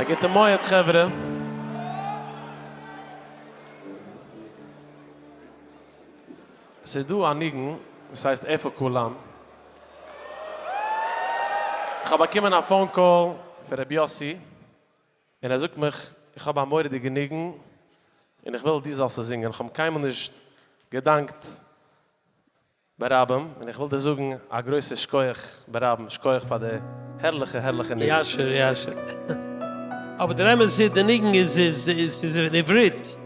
גוטע מועד חברה. ס'איז דא א ניגון וואס הייסט איפה כולם. איך האב באקומען א phone call פון ר' יוסי און ער זאגט מיך איך האב א מורא'דיגע ניגון און איך וויל דו זאלסט עס זינגען, איך האב קיינמאל נישט געדאנקט ברבים, און איך וויל דיר זאגן א גרויסע שכוח ברבים, שכוח פאר די הערליכע הערליכע ניגון. ישר ישר. אבער דער אמת איז די ניגון איז איז איז אין עברית,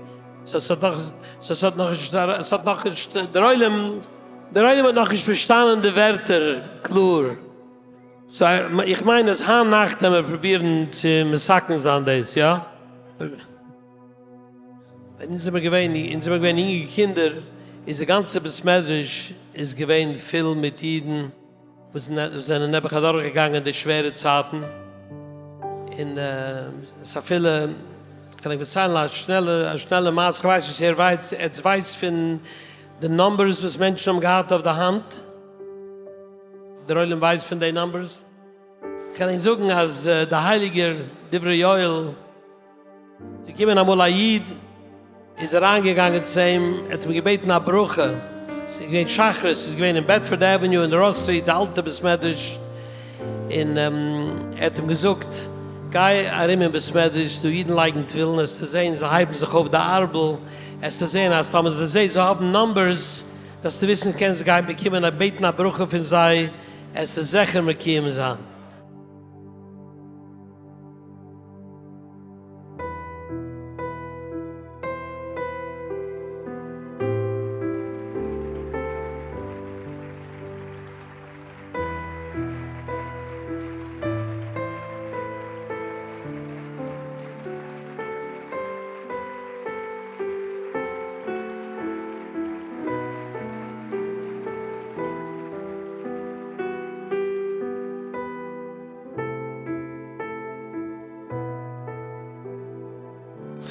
so ס'האט נאך so ס'האט נאכנישט ס'האט נאכנישט דער עולם דער עולם האט נאכנישט פארשטאנען די ווערטער קלאר, so איך מיין אז היינט נאכט וועמיר פרובירן צו מתקן זיין דאס, יא? ווען אונז זעמיר געווען אונז זעמיר געווען יונגע קינדער איז די גאנצע בית מדרש איז געווען פול מיט אידן וואס זענען נעבעך אדורך געגאנגען די שווערע צייטן, און עס אפילו קען איך דערציילן א שנעלע א שנעלע מעשה, איך ווייס נישט צו איר ווייסט עטס ווייסט פון די numbers וואס מענטשן האבן געהאט אויף די האנט? דער עולם ווייסט פון די numbers? כ'קען ענק זאגן אז די הייליגער דברי יואל ס'איז געקומען אמאל א איד, איז אריינגעגאנגען צו אים, ער האט אים געבעטן א ברכה, ס'איז געווען שחרית, ס'איז געווען אין בעדפארד עוועניו אין ראס סטריט, די אלטע בית מדרש, און ער האט אים געזאגט, גיי ארום אין בית מדרש, ס'דא אידן לייגן תפילין, עסטו זען זיי הייבן זיך אויף די ארבל, עסטו זען אז טאמער דו זעסט זיי האבן numbers, זאלסטו וויסן קענסט גיין באקומען א בעטן א ברכה פון זיי, עסטו זיכער מקיים זיין.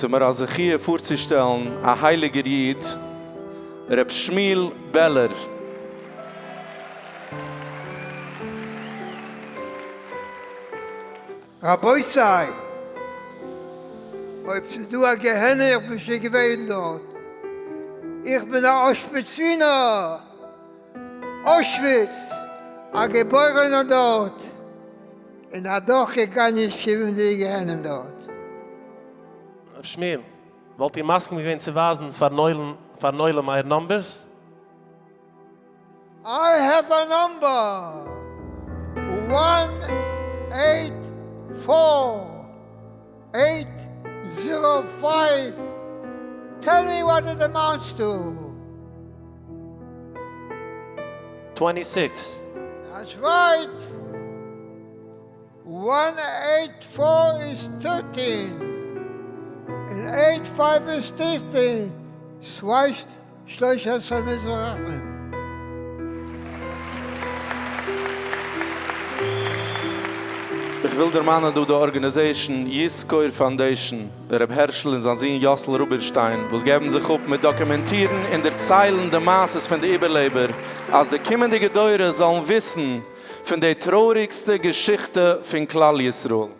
ס'איז מיר א זכיה פארצושטעלן א הייליגער איד, ר' שמואל בעלער. רבותי! אויב ס'איז דא א גיהנום איך בין שוין געווען דארט. איך בין א אושוויצינער! אוישוויץ, א געבוירענער דארט, און אדורכגעגאנגען שבעים די גיהנום דארט. ר' שמואל, וואלט איר מסכים געווען צו ווייזן פארן עולם אייער numbers? I have a number, one eight four eight zero five, tell me what it amounts to. 26. That's right. One eight four איז thirteen, און eight five איז fifteen, צוויי שלוש עשרה מזרחים. איך וויל דערמאנען דא די organization יזכור Foundation, ר' הערשל און זיין זון יאסל רובינשטיין, וואס געבן זיך אפ מיט דאקומענטירן און דערציילן די מעשות פון די איבערלעבער, אז די קומענדיגע דורות זאלן וויסן פון די טרויעריגסטע געשיכטע פון כלל ישראל.